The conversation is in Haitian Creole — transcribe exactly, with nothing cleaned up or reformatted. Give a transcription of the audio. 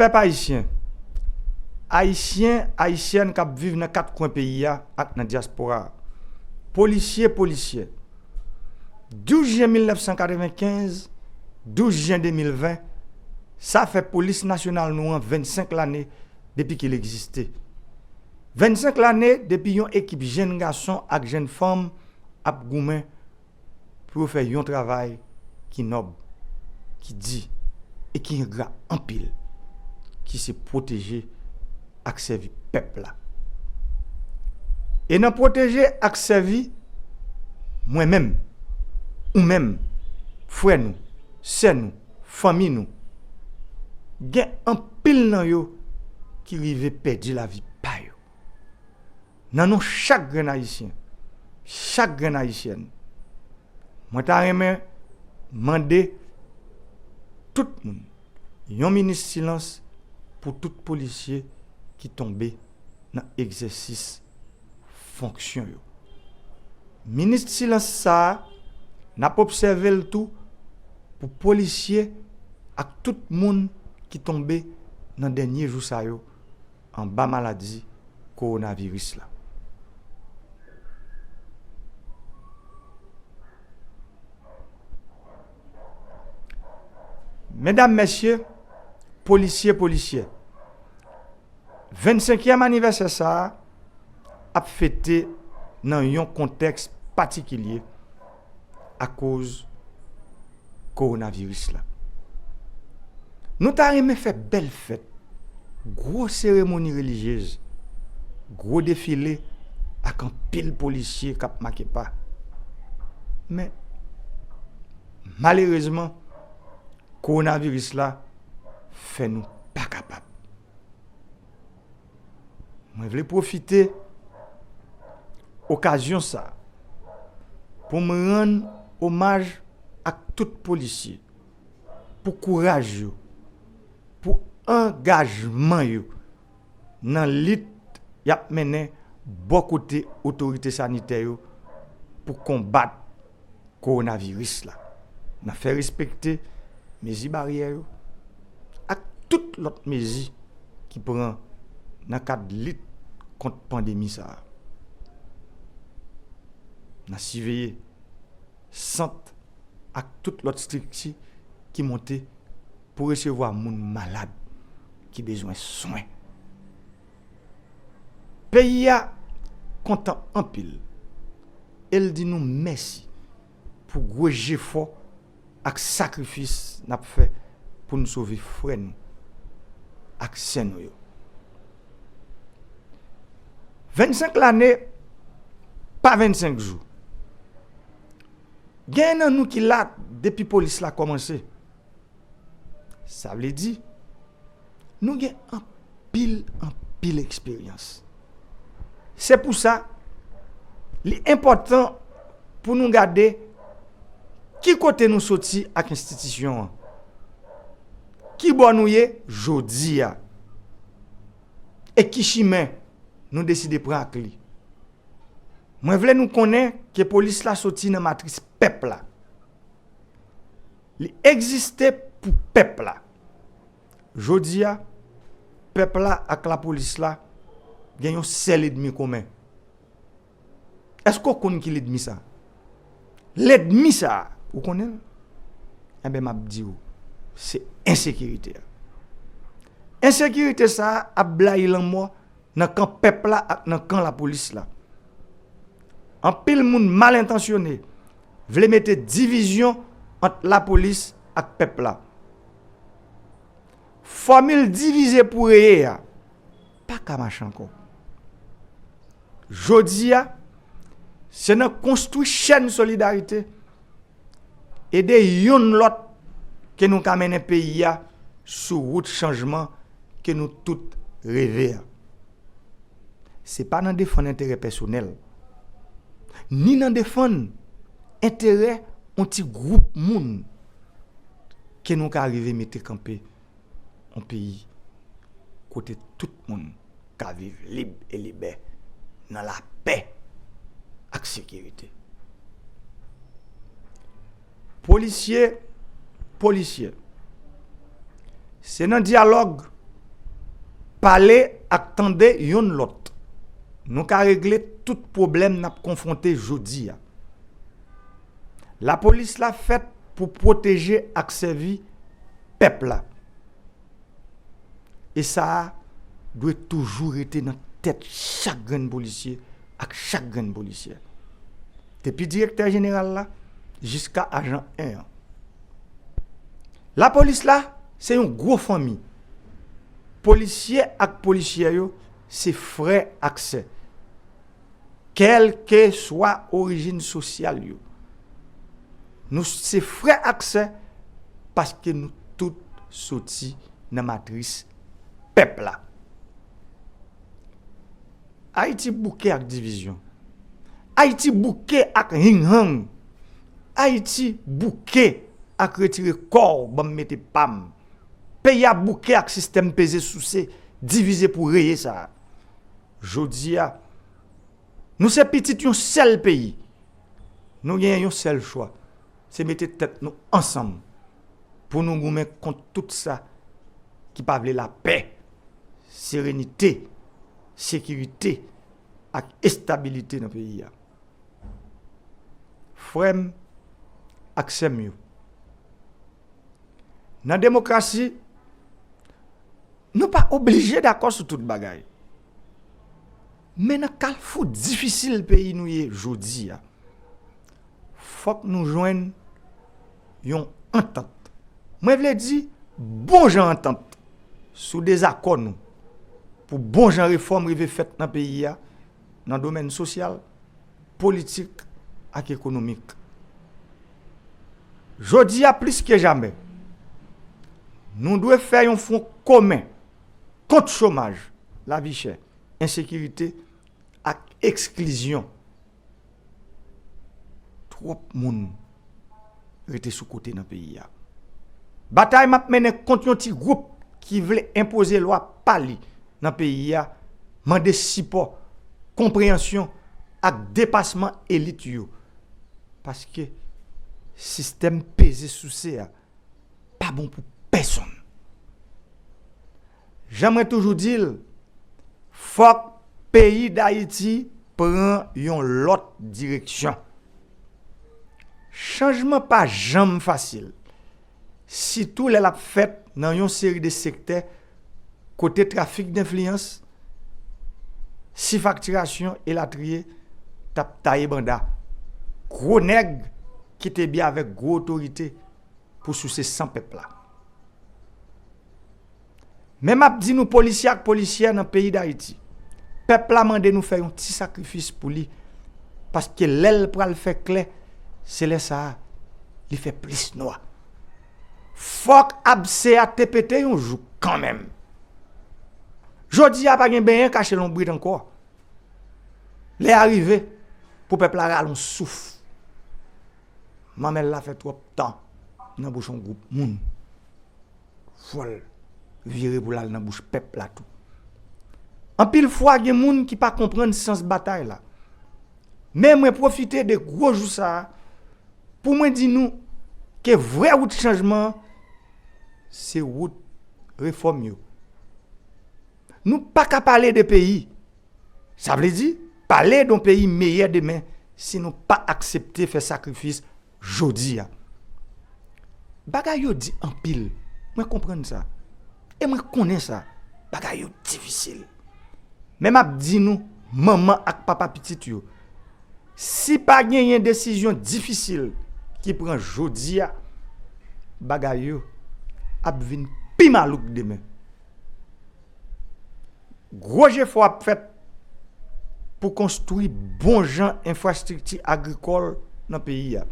Pèp ayisyen, ayisyen, ayisyèn k ap viv nan kat kwen peyi a ak nan dyaspora a, polisye, polisyè, douz jen mil nèf san katrevenkenz, douz jen de mil ven, sa fè polis nasyonal nou an vennsenk lane depi ke l egziste. Vennsenk lane depi yon ekip jenn gason ak jenn fanm ap goumen pou yo fè yon travay ki nòb, ki di e ki engra anpil, ki se pwoteje ak sèvi pèp la. E nan pwoteje ak sèvi, mwen menm, ou menm, frè nou, sè nou, fanmi nou, gen anpil nan yo ki rive pèdi lavi pa yo. Nan non chak grenn ayisyen, chak grenn ayisyèn, mwen ta renmen mande tout moun yon minit silans pou tout polisye ki tonbe nan egzèsis fonksyon yo. Minit silans sa a, n ap obsève l tou pou polisye ak tout moun ki tonbe nan dènye jou sa yo anba maladi kowonaviris la. Medam, mesye, polisye, polisyè, vennsenkyèm anivèsè sa a ap fete nan yon kontèks patikilye akoz kowonaviris la. Nou ta renmen fè bèl fèt, gwo seremoni relijyez, gwo defile ak anpil polisye k ap make pa. Men, malerezman, kowonaviris la fè nou pa kapab. Mwen vle pwofite okazyon sa a pou m rann omaj ak tout polisye, pou kouraj yo, pou angajman yo nan lit y ap mennen bò kote otorite sanitè yo pou konbat kowonaviris la, nan fè respekte mezi baryè yo ak tout lòt mezi ki pran nan kad lit kont pandemi sa a. Nan siveye sant ak tout lòt estrikti ki monte pou resevwa moun malad ki bezwen swen. Peyi a kontan anpil e l di nou mèsi pou gwo jefò ak sakrifis n ap fè pou n sove frè nou ak sè nou yo. Vennsenk lane pa vennsenk jou. Gen nan nou ki la depi polis la kòmanse. Sa vle di, nou gen anpil, anpil eksperyans. Se pou sa, li enpòtan pou nou gade ki kote nou soti ak enstitisyon an. Ki bò nou ye jodi a? E ki chimen nou deside pran ak li? Mwen vle nou konnen ke polis la soti nan matris pèp la. Li egziste pou pèp la. Jodi a, pèp la ak lapolis la gen yon sèl ènmi komen. Èske w konn ki lènmi sa? Lènmi sa, ou konnen l? Enben, m ap di w, se ensekirite a. Ensekirite sa ap blayi lanmò nan kan pèp la ak nan kan lapolis la. Anpil moun mal entansyone vle mete divizyon ant lapolis ak pèp la. Fòmil divize pou reye a pa ka mache ankò. Jodi a, se nan konstwi chèn solidarite, ede youn lòt ke nou ka mennen peyi a sou wout chanjman ke nou tout reve a. Se pa nan defann enterè pèsonèl, ni nan defann enterè yon ti gwoup moun ke nou ka rive mete kanpe yon peyi kote tout moun ka viv lib e libè nan lapè ak sekirite. Polisye, polisyè, se nan dyalòg Pale ak tande yonn lòt, nou ka regle tout pwoblèm n ap konfwonte jodi a. Lapolis la fèt pou pwoteje ak sèvi pèp la. E sa a dwe toujou rete nan tèt chak grenn polisye ak chak grenn polisyè. Depi direktè jeneral la jiska ajan en an. Lapolis la se yon gwo fanmi. Polisye ak polisyè yo se frè ak sè. Kèlkeswa orijin sosyal yo. Nou se frè ak sè paske nou tout soti nan matris pèp la. Ayiti bouke ak divizyon. Ayiti bouke ak hinghang. Ayiti bouke ak retire kò w ban m mete pa m. Peyi a bouke ak sistèm peze souse, divize pou reye sa a. Jodi a, nou se pitit yon sèl peyi. Nou genyen yon sèl chwa, se mete tèt nou ansanm pou nou goumen kont tout sa ki pa vle lapè, serenite, sekirite ak estabilite nan peyi a. Frè m ak sè m yo, nan demokrasi, nou pa oblije dakò sou tout bagay. Men nan kalfou difisil peyi nou ye jodi a, fòk nou jwenn yon antant. Mwen vle di bon jan antant sou dezakò nou pou bon jan refòm rive fèt nan peyi a, nan domèn sosyal, politik ak ekonomik. Jodi a plis ke jamè, nou dwe fè yon fwon komen kont chomaj, lavi chè, ensekirite ak eksklizyon. Twòp moun rete sou kote nan peyi a. Batay m ap mennen kont yon ti gwoup ki vle enpoze lwa pa li nan peyi a mande sipò, konpreyansyon ak depasman elit yo. Paske sistèm peze souse a pa bon pou pèsonn. Jan mwen toujou di l, fòk peyi Dayiti pran yon lòt direksyon. Chanjman pa janm fasil, sitou lè l ap fèt nan yon seri de sektè kote trafik denfliyans, sifaktirasyon elatriye t ap taye banda. Gwo nèg ki te byen avèk gwo otorite pou souse san pèp la. Men m ap di nou, polisye ak polisyè nan peyi Dayiti, pèp la mande nou fè yon ti sakrifis pou li, paske lè l pral fè klè, se lè sa a li fè plis nwa. Fòk abse a te pete yon jou kanmenm. Jodi a pa gen benyen kache lonbrit ankò. Lè a rive pou pèp la rale yon souf. Manmèl la fè twòp tan nan bouch yon gwoup moun. Fò l vire pou l al nan bouch pèp la tou. Anpil fwa gen moun ki pa konprann sans batay la. Men mwen pwofite de gwo jou sa a pou mwen di nou ke vrè wout chanjman an se wout refòm yo. Nou pa ka pale de peyi, sa vle di pale de yon peyi meyè demen, si nou pa aksepte fè sakrifis jodi a. Bagay yo di anpil, mwen konprann sa. E mwen konnen sa, bagay yo difisil. Men m ap di nou, manman ak papa pitit yo, si pa genyen desizyon difisil ki pran jodi a, bagay yo ap vin pi malouk demen. Gwo jefò ap fèt pou konstwi bon jan enfrastrikti agrikòl nan peyi a.